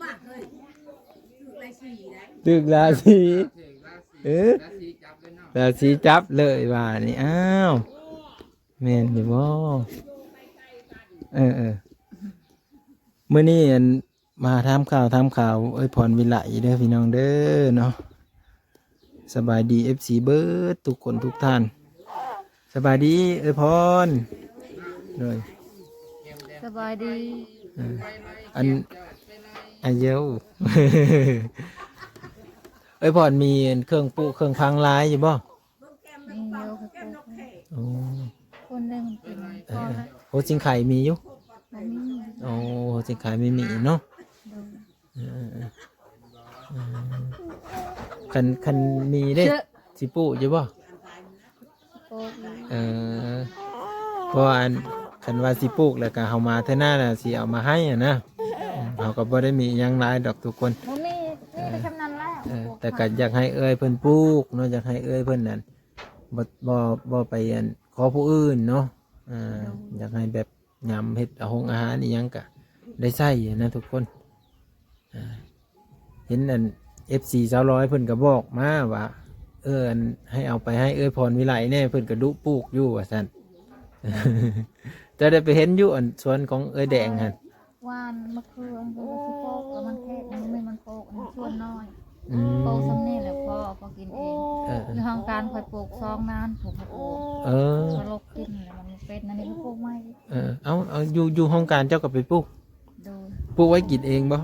ປາກເຮີ້ຍ ຖືກລາສີໄດ໋ ຖືກລາສີ ຖືກລາສີ ເອີ ລາສີຈັບເລີຍເນາະ ລາສີຈັບເລີຍວ່ານີ້. ອ້າວ ແມ່ນຢູ່ບໍ່? ເອີໆ ມື້ນີ້ອັນ ມາຖາມຂ່າວ ຖາມຂ່າວເອື້ອຍພອນວິໄລເດີພີ່ນ້ອງເດີເນາະ. ສະບາຍດີເອັຟຊີເບິດທຸກຄົນທຸກທ່ານ. ສະບາຍດີເອື້ອຍພອນ. ໂດຍ ສະບາຍດີ. ເອີ ອັນ ອາເຍົວ ເອື້ອຍພອນມີເຄື່ອງປູກເຄື່ອງຝັງຫຼາຍຢູ່ບໍ່? ມີຢູ່ ໂອ້ ຄົນໄດ້ມັນເປັນ ເອີ ພໍລະ ໂອ້ ຊິງໄຄມີຢູ່ ບໍ່ມີ. ໂອ້ ຊິງໄຄມີມີເນາະ. ໂດຍ ເອີ ເອີ ຄັນ ຄັນມີເດ້ ຊິປູກຢູ່ບໍ່? ປູກຢູ່ ເອີ ເພາະວ່າອັນ ຄັນວ່າຊິປູກແລ້ວກະເຮົາມາເທື່ອໜ້າລະຊິເອົາມາໃຫ້ຫັ້ນນະ. ເຮົາກໍບໍ່ໄດ້ມີຫຍັງຫຼາຍດອກທຸກຄົນ ບໍ່ມີ ມີແຕ່ ເອີ ສ່ຳນັ້ນແຫຼະ. ເອີ ແຕ່ກໍຢາກໃຫ້ເອື້ອຍເພິ່ນປູກເນາະ ຢາກໃຫ້ເອື້ອຍເພິ່ນນັ້ນ ບໍ່ ບໍ່ ບໍ່ໄປອັນ ຂໍຜູ້ອື່ນເນາະ. ເອີ ໂດຍ ຢາກໃຫ້ແບບຍາມເຮັດໂຮງອາຫານອີ່ຫຍັງກະໄດ້ໃຊ້ນະທຸກຄົນ. ເອີ ເຫັນອັນ ເອັຟຊີ ສາວລອຍເພິ່ນກໍບອກມາວ່າ ເອີ ອັນ ໃຫ້ເອົາໄປໃຫ້ເອື້ອຍພອນວິໄລແດ່ ເພິ່ນກໍດຸປູກຢູ່ວ່າຊັ້ນ. ເຈົ້າໄດ້ໄປເຫັນຢູ່ອັນສວນຂອງເອື້ອຍແດງຫັ້ນ? ຫວ່ານມະເຂືອ ເອີ ຊິປູກ ແລ້ວມັນແຄບ ມັນມີ ມັນປູກ ອັນນີ້ສວນນ້ອຍ ອືມ ປູກຊ່ຳນີ້ແຫຼະ ພໍ ພໍກິນເອງ. ເອີ ຢູ່ຫ້ອງການຂ້ອຍປູກສອງນານ ປູກບໍ່ອອກ. ເອີ ກໍລົກກິນແລ້ວມັນເປັນ ອັນນີ້ກໍປູກໃໝ່. ເອີ ເອົາ ເອົາ ຢູ່ ຢູ່ຫ້ອງການເຈົ້າກໍໄປປູກ? ໂດຍ ປູກໄວ້ກິນເອງບໍ່?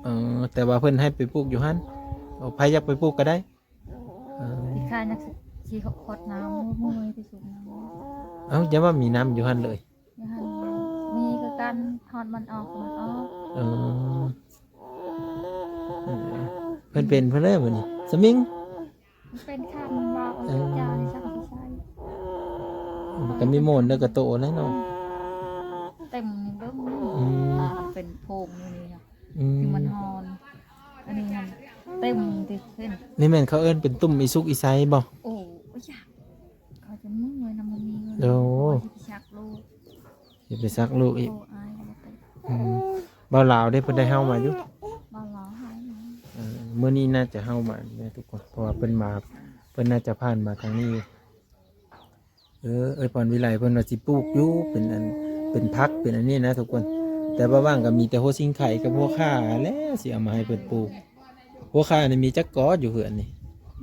ເອີ ແຕ່ວ່າເພິ່ນໃຫ້ໄປປູກຢູ່ຫັ້ນ. ເອົາ ໃຜຢາກໄປປູກກໍໄດ້. ເອີ ທີ່ຂ້າຍັກຊິ ຊິຂອດນ້ຳ ເມື່ອຍທີ່ສຸດນຳ. ເອົ້າ ຢ່າວ່າມີນ້ຳຢູ່ຫັ້ນເລີຍ. ຢູ່ຫັ້ນມີຄືກັນ ຮອດມັນອອກມັນອອກ. ເອີ ເອີ ເພິ່ນເປັນເພິ່ນເລີຍມື້ນີ້ ສະມິງ ມັນເປັນຄັນ ມັນວ່າເອົາ ເອີ ຢາໃສ່ໃສ່ ມັນກໍມີໂມນເດີກະໂຕແລ້ວເນາະ. ເຕັມນີ້ເບິ່ງ ອືມ ເປັນໂພງຢູ່ນີ້ນະ. ອືມ ທີ່ມັນຮອນ ອັນນີ້ຫັ້ນເຕັມຕິເຫັນ. ນີ້ແມ່ນເຂົາເອີ້ນເປັນຕຸ່ມອີສຸກອີໄຊບໍ່? ໂອ້ຍ ເຂົາຈະເມື່ອຍນຳ ບໍ່ມີເງິນ. ໂອ້ ຊິໄປສັກລູກ ຊິໄປສັກລູກອີກ. ໂອ້ ອາຍບໍ່ໄປ. ອືມ ເວົ້າລາວເດ້ ເພິ່ນໄດ້ເຮົາມາຢູ່ ເວົ້າລາວໃຫ້. ເອີ ມື້ນີ້ໜ້າຈະເຮົາມາແນ່ທຸກຄົນ ເພາະວ່າເພິ່ນມາ ເພິ່ນໜ້າຈະຜ່ານມາທາງນີ້ຢູ່. ເອີ ເອື້ອຍພອນວິໄລເພິ່ນວ່າຊິປູກຢູ່ ເປັນອັນ ເປັນຜັກ ເປັນອັນນີ້ນະທຸກຄົນ. ແຕ່ວ່າວ່າງກໍມີແຕ່ຫົວຊິງໄຄກັບຫົວຂ່າແຫຼະ ຊິເອົາມາໃຫ້ເພິ່ນປູກ. ຫົວຂ່ານີ້ມີຈັກກໍຢູ່ເຮືອນນີ້?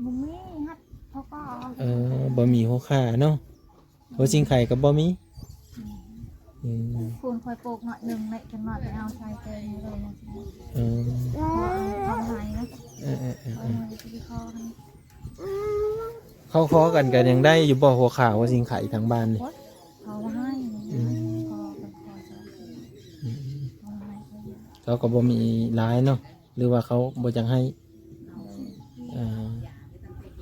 ບໍ່ມີ ຮັດເຂົາກໍເອົາ. ເອີ ບໍ່ມີຫົວຂ່າເນາະ. ຫົວຊິງໄຄກໍບໍ່ມີ. ອືມ ອືມ ຄູນຂ້ອຍປູກໜ້ອຍໜຶ່ງແຫຼະ ຈັກໜ້ອຍໄປເອົາໃສ່ແກງເລີຍ. ເອີ ເອົາໃຫ້ນະ. ເອີໆໆໆ ເອົາໃຫ້ທີ່ຂໍໃຫ້. ເຂົາຂໍກັນກໍຍັງໄດ້ຢູ່ບໍ່ ຫົວຂາຫົວຊິງໄຄທາງບ້ານນີ້? ໂອ້ຍ ເຂົາໃຫ້ ອືມ ຂໍກັນຂໍ ອືມ ເຂົາໃຫ້ ເຂົາກໍບໍ່ມີຫຼາຍເນາະ ຫຼືວ່າເຂົາບໍ່ຢາກໃຫ້? ເອີ ເອີ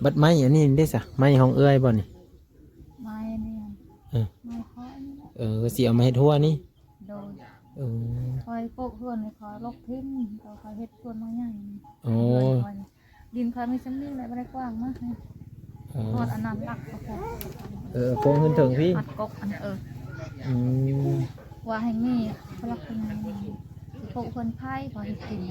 ບັດໄມ້ອັນນີ້ເດ້ຊະ ໄມ້ຂອງເອື້ອຍບໍ່ນີ້? ໄມ້ນີ້ ເອີ ໄມ້ເພາະນີ້ແຫຼະ ເອີ ຊິເອົາມາເຮັດຮົ້ວນີ້. ໂດຍ ເອີ ຂ້ອຍປູກເຮືອນນີ້ ຂ້ອຍລົກຖິ້ມ ແລ້ວຂ້ອຍເຮັດສວນໄມ້ໃຫຍ່. ໂອ້ ເຮືອນຂ້ອຍນີ້ ດິນຂ້ອຍມີສ່ຳນີ້ແຫຼະ ບໍ່ໄດ້ກວ້າງມາກ. ເອີ ຮອດອັນນັ້ນຫຼັກກໍ ເອີ ໂຄງຂຶ້ນເທິງພີ້ ຮັດກົກອັນ ເອີ ອືມ ວ່າໃຫ້ມີພະລັກງານ ປູກເຮືອນໄຜ່ ພໍເຮັດກິນ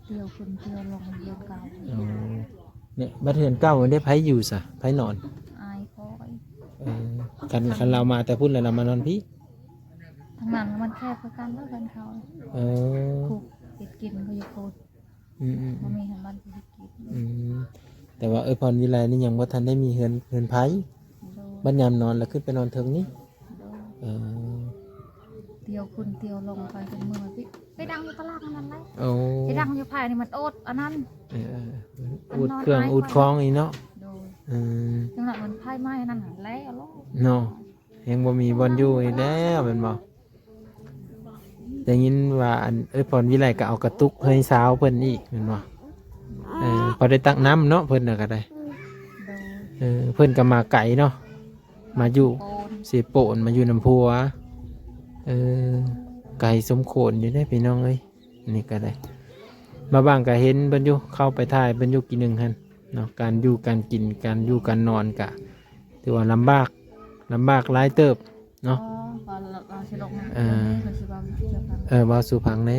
ດຽວຂຶ້ນດຽວລົງເຮືອນເກົ່າ. ອໍ ນີ້ບັດເຮືອນເກົ່າມັນໄດ້ໃຜຢູ່ຊະ ໃຜນອນ? ອ້າຍຂ້ອຍ. ເອີ ຄັນ ຄັນລາວມາແຕ່ພຸ້ນແລ້ວລາວມານອນພີ້? ທາງນັ້ນມັນແຄບຄືກັນເນາະ ເຮືອນເຂົາ. ເອີ ຜູ້ເຮັດກິນເຂົາຢູ່ພຸ້ນ. ອືມໆໆ ບໍ່ມີໃຫ້ມັນເຮັດກິນ. ອືມ ແຕ່ວ່າເອື້ອຍພອນວິໄລນີ້ຍັງບໍ່ທັນໄດ້ມີເຮືອນ ເຮືອນໃຜ. ໂດຍ ບັດຍາມນອນລະຂຶ້ນໄປນອນເທິງນີ້. ໂດຍ ເອີ ດຽວຂຶ້ນດຽວລົງໄປຈົນເມື່ອຍ. ໄປ ໄປນັ່ງຢູ່ຕະລ່າງນັ້ນແຫຼະ. ໂອ້ ໄປນັ່ງຢູ່ພາຍນີ້ມັນອົດອັນນັ້ນ. ເອີ ເອີ ມັນ ອຸດເຄື່ອງອຸດຂອງອີກເນາະ. ໂດຍ ເອີ ຈັ່ງນັ້ນມັນໄຟໄໝ້ນັ້ນແຫຼະເນາະ. ຍັງບໍ່ມີບ່ອນຢູ່ອີກແລ້ວແມ່ນບໍ່? ໄດ້ຍິນວ່າອັນເອື້ອຍພອນວິໄລກໍເອົາກະຕຸກເຮືອນສາວເພິ່ນອີກແມ່ນບໍ່? ເອີ ພໍໄດ້ຕັກນ້ຳເນາະ ເພິ່ນນະກໍໄດ້. ໂດຍ ເອີ ເພິ່ນກໍມາໄກເນາະ ມາຢູ່ເຊໂປນ ມາຢູ່ນຳຜົວ. ເອີ ໄກສົມຄວນຢູ່ເດ້ພີ່ນ້ອງເອີຍ. ນີ້ກໍໄດ້ ມາບາງກໍເຫັນເພິ່ນຢູ່ ເຂົ້າໄປຖ່າຍເພິ່ນຢູ່ກີໜຶ່ງຫັ້ນເນາະ. ການຢູ່ການກິນ ການຢູ່ການນອນກະຖືວ່າລຳບາກ ລຳບາກຫຼາຍເຕີບເນາະ. ເອີ ເວົ້າສູ່ຟັງແດ່.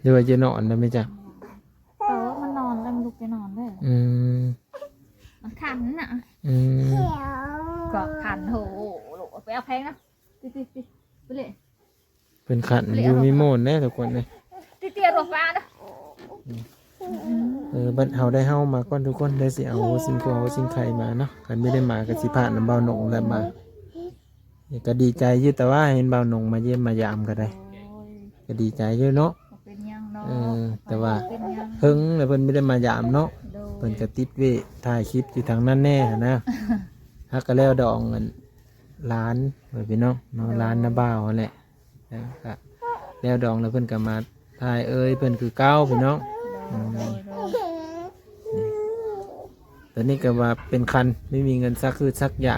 ຫຼືວ່າຈະນອນແລ້ວແມ່ນຈັກ? ເອີ ມັນນອນແລ້ວ ມັນລຸກຈະນອນເດີ. ອືມ ມັນຄັນນະ. ອືມ ກໍຄັນ. ໂຫ ໄປເອົາແພງນະ. ຕິໆໆ ໄປເລີຍ. ເພິ່ນຂັນຢູ່ມີໂມນເດ້ທຸກຄົນເດ້. ຕິເຕຍລົງປານະ. ເອີ ບັດເຮົາໄດ້ເຮົາມາກ່ອນທຸກຄົນ ເດີຊິເອົາສິ່ງຄົວເອົາສິ່ງໄຂ່ມາເນາະ. ຄັນມີໄດ້ມາກໍຊິຜ່ານນຳບ່າວໜົງແລ້ວມາ. ກໍດີໃຈຢູ່ ແຕ່ວ່າເຫັນບ່າວໜົງມາຢ້ຽມມາຢາມກໍໄດ້ ໂອ້ຍ ກໍດີໃຈຢູ່ເນາະ. ບໍ່ເປັນຫຍັງເນາະ. ເອີ ແຕ່ວ່າ ບໍ່ເປັນຫຍັງ ເຫິງແລ້ວເພິ່ນບໍ່ໄດ້ມາຢາມເນາະ. ໂດຍ ເພິ່ນກໍຕິດວຽກຖ່າຍຄລິບຢູ່ທາງນັ້ນແດ່ຫັ້ນນະ. ຫາກກໍແລ້ວດອງອັນຫຼານ ພີ່ນ້ອງເນາະ. ໂດຍ ຫຼານນ້າບ່າວຫັ້ນແຫຼະ. ແລ້ວກໍແລ້ວດອງແລ້ວເພິ່ນກໍມາຖ່າຍເອີ່ຍເພິ່ນຄືເກົ່າພີ່ນ້ອງ. ໂດຍ ອືມ ໂດຍ ໂດຍ. ຕອນນີ້ກໍວ່າເປັນຄັນ ບໍ່ມີເງິນສັກຄືດສັກຢາ.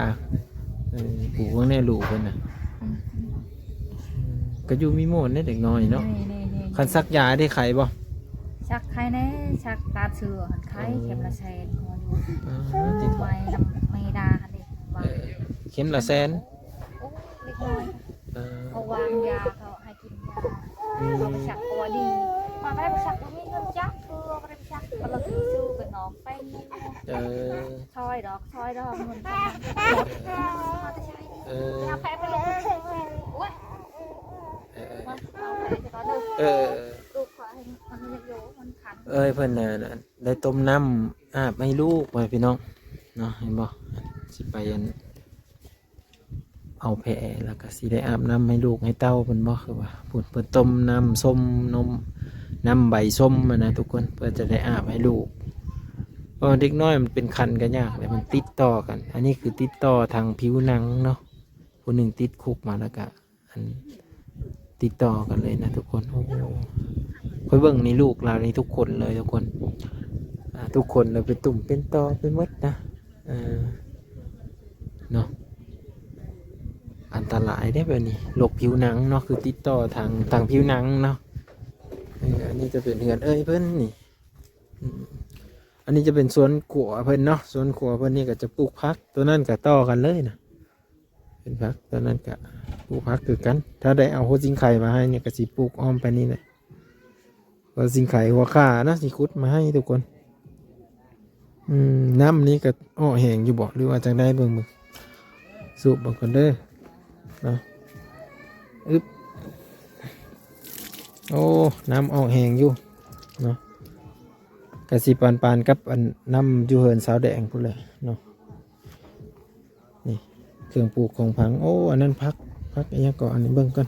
ເອີ ປູເບິ່ງແນ່ລູກເພິ່ນນະ. ອືມ ກໍຢູ່ມີໂມນເດ້ເດັກນ້ອຍເນາະ. ຄັນສັກຢາໄດ້ໄຂ້ບໍ່? ສັກໄຂ້ແນ່ ສັກຕາເສືອຫັ້ນໄຂ້. ໂອ້ ເຂັມລະແສນ ຫົວຢູ່. ອືມ ໄມ້ນຳແມດາຫັ້ນເດ້. ເອີ ເຂັມລະແສນ. ໂອ້ ເດັກນ້ອຍ. ເອີ ເຂົາວາງຢາ ເຂົາໃຫ້ກິນຢາ. ອືມ ເຂົາໄປສັກກໍວ່າດີ ຂ້ອຍບໍ່ໄດ້ໄປສັກ ບໍ່ມີເງິນຈັກເທື່ອ ບໍ່ໄດ້ໄປສັກ ກໍລະຖືຊື້ກັນນອກແປ້ງ. ເອີ ຊ່ອຍດອກ ຊ່ອຍດອກ ເງິນປະມານ ເອີ ມາແຕ່ໃສ. ເອີ ໄປເອົາແພງໄປລົງ. ໂອ້ຍ ເອີ ມາເອົາແພງໄປກ່ອນເດີ. ເອີ ລູກຂ້ອຍມັນຍັງຢູ່ ມັນຄັນ. ເອີຍ ເພິ່ນນະ ໄດ້ຕົ້ມນ້ຳອາບໃຫ້ລູກໄວ້ພີ່ນ້ອງເນາະ. ເຫັນບໍ່ ຊິໄປອັນ ເອົາແພ ແລ້ວກໍຊິໄດ້ອາບນ້ຳໃຫ້ລູກໃຫ້ເຕົ້າເພິ່ນບໍ ຄືວ່າພຸ້ນ ເພິ່ນຕົ້ມນ້ຳສົ້ມ ນົມ ນ້ຳໃບສົ້ມຫັ້ນນະທຸກຄົນ ເພື່ອຈະໄດ້ອາບໃຫ້ລູກ. ເພາະເດັກນ້ອຍມັນເປັນຄັນກໍຍາກແຫຼະ ມັນຕິດຕໍ່ກັນ. ອັນນີ້ຄືຕິດຕໍ່ທາງຜິວໜັງເນາະ ຜູ້ໜຶ່ງຕິດຄຸກມາແລ້ວກໍ ອັນ ຕິດຕໍ່ກັນເລີຍນະທຸກຄົນ. ໂອ້ ຂ້ອຍເບິ່ງນີ້ລູກລາວນີ້ທຸກຄົນເລີຍທຸກຄົນ ອ່າ ທຸກຄົນເລີຍເປັນຕຸ່ມເປັນຕໍໄປໝົດນະ. ເອີ ເນາະ ອັນຕະລາຍເດ້ແບບນີ້ ໂລກຜິວໜັງເນາະ ຄືຕິດຕໍ່ທາງ ທາງຜິວໜັງເນາະ. ເອີ ອັນນີ້ຈະເປັນເຮືອນເອີ່ຍເພິ່ນນີ້. ອືມ ອັນນີ້ຈະເປັນສວນຄົວເພິ່ນເນາະ ສວນຄົວເພິ່ນນີ້ກໍຈະປູກຜັກ ຕົວນັ້ນກໍຕໍ່ກັນເລີຍນະ ເປັນຜັກ ຕົວນັ້ນກໍປູກຜັກຄືກັນ. ຖ້າໄດ້ເອົາຫົວຊິງໄຄມາໃຫ້ນີ້ກໍຊິປູກອ້ອມໄປນີ້ແຫຼະ ຫົວຊິງໄຄຫົວຂ່າເນາະ ຊິຂຸດມາໃຫ້ທຸກຄົນ. ອືມ ນ້ຳນີ້ກໍອອກແຮງຢູ່ບໍ່ ຫຼືວ່າຈັ່ງໃດ ເບິ່ງ ເບິ່ງ ສູບເບິ່ງກ່ອນເດີເນາະ. ອຶບ ໂອ້ ນ້ຳອອກແຮງຢູ່ເນາະ ກະຊິປານໆກັບອັນນ້ຳຢູ່ເຮືອນສາວແດງພຸ້ນແຫຼະເນາະ. ນີ້ເຄື່ອງປູກຂອງຜັງ ໂອ້ ອັນນັ້ນຜັກ ຜັກອີ່ຫຍັງເກາະ ອັນນີ້ເບິ່ງກ່ອນ.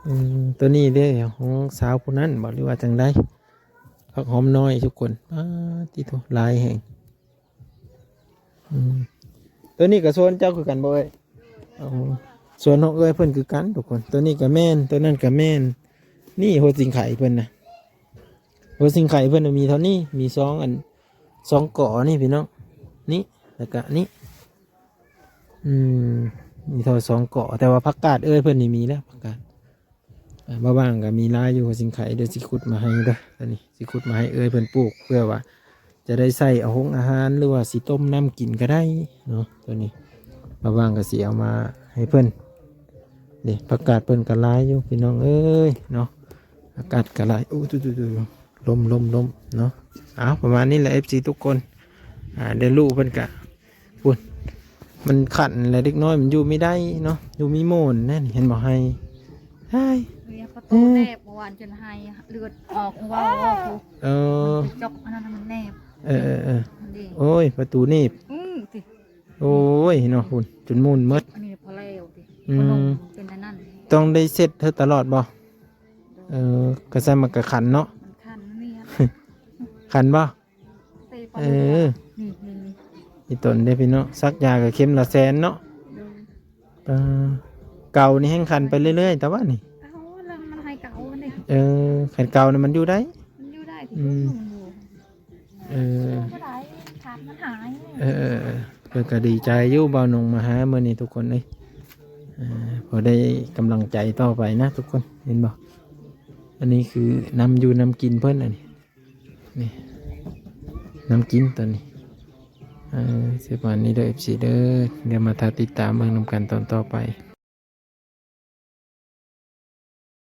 ອືມ ຕົວນີ້ເດ້ ຂອງສາວຜູ້ນັ້ນບໍ ຫຼືວ່າຈັ່ງໃດ? ຜັກຫອມນ້ອຍທຸກຄົນ ປາດຕິໂທ ຫຼາຍແຮງ. ອືມ ຕົວນີ້ກໍສວນເຈົ້າຄືກັນບໍ່ເອີຍ? ອໍ ສວນຂອງເອື້ອຍເພິ່ນຄືກັນທຸກຄົນ ຕົວນີ້ກໍແມ່ນ ຕົວນັ້ນກໍແມ່ນ. ນີ້ຫົວຊິງໄຄເພິ່ນນະ ຫົວຊິງໄຄເພິ່ນມີເທົ່ານີ້ ມີສອງອັນ ສອງກໍນີ້ພີ່ນ້ອງ ນີ້ ແລ້ວກະນີ້ ອືມ ມີເທົ່າສອງກໍ ແຕ່ວ່າຜັກກາດເອື້ອຍເພິ່ນນີ້ມີແລ້ວ ຜັກກາດ. ອ່າ ບ່າວຫວ່າງກໍມີຫຼາຍຢູ່ ຫົວຊິງໄຄ ດຽວຊິຂຸດມາໃຫ້ເດີ ອັນນີ້ຊິຂຸດມາໃຫ້ເອື້ອຍເພິ່ນປູກ ເພື່ອວ່າຈະໄດ້ໃສ່ເອົາໂຮງອາຫານ ຫຼືວ່າຊິຕົ້ມນ້ຳກິນກໍໄດ້ເນາະ. ຕົວນີ້ບ່າວຫວ່າງກໍຊິເອົາມາໃຫ້ເພິ່ນ. ນີ້ຜັກກາດເພິ່ນກໍຫຼາຍຢູ່ພີ່ນ້ອງເອີຍເນາະ ຜັກກາດກໍຫຼາຍ. ໂອ້ ຕຸໆໆ ລົມໆໆເນາະ. ເອົາ ປະມານນີ້ແຫຼະ ເອັຟຊີ ທຸກຄົນ. ອ່າ ດຽວລູກເພິ່ນກະ ພຸ້ນ ມັນຂັນແຫຼະ ເດັກນ້ອຍມັນຢູ່ມີໄດ້ເນາະ ຢູ່ມີໂໝນແນ່ນີ້ ເຫັນບໍ່ ໄຮ ໄຮ ເອີຍ ປະຕູແນບ ເມື່ອວານຈົນໄຮເລືອດອອກ ເວົ້າ ເວົ້າ ເອີ ມັນໄປຈົກອັນນັ້ນ ມັນແນບ. ເອີໆໆ ນີ້ ໂອ້ຍ ປະຕູໜີບ ອືມ ຕິ ໂອ້ຍເນາະ ພຸ້ນ ຈົນໝຸ່ນໝົດ. ອັນນີ້ພໍແລ້ວຕິ ອືມ ເປັນອັນນັ້ນ ຕ້ອງໄດ້ເຊັດເທື່ອຕະຫຼອດບໍ່? ເອີ ກະຊັ້ນມັນກະຂັນເນາະ ມັນຂັນນີ້ ຂັນບໍ່? ເອີ ນີ້ໆໆ ອີ່ຕົນເດ້ພີ່ນ້ອງ ສັກຢາກໍເຂັມລະແສນເນາະ. ໂດຍ ເອີ ເກົານີ້ແຮ່ງຂັນໄປເລື້ອຍໆ ແຕ່ວ່ານີ້ ເອົາ ແລ້ວມັນໃຫ້ເກົານີ້ ເອີ ຄັນເກົານີ້ມັນຢູ່ໄດ້ ມັນຢູ່ໄດ້ ອືມ ມັນຢູ່ ເອີ ບໍ່ໄດ້ ຂາດມັນຫາຍ. ເອີ ເພິ່ນກໍດີໃຈຢູ່ ບ່າວໜຸ່ງມາຫາມື້ນີ້ທຸກຄົນເອີຍ ເອີ ພໍໄດ້ກຳລັງໃຈຕໍ່ໄປນະທຸກຄົນ ເຫັນບໍ່? ອັນນີ້ຄືນ້ຳຢູ່ນ້ຳກິນເພິ່ນ ອັນນີ້ ນີ້ ນ້ຳກິນຕອນນີ້ ເອີ ຊິປະມານນີ້ເດີ ເອັຟຊີ ເດີ ດຽວມາຖ້າຕິດຕາມເບິ່ງນຳກັນຕອນຕໍ່ໄປ.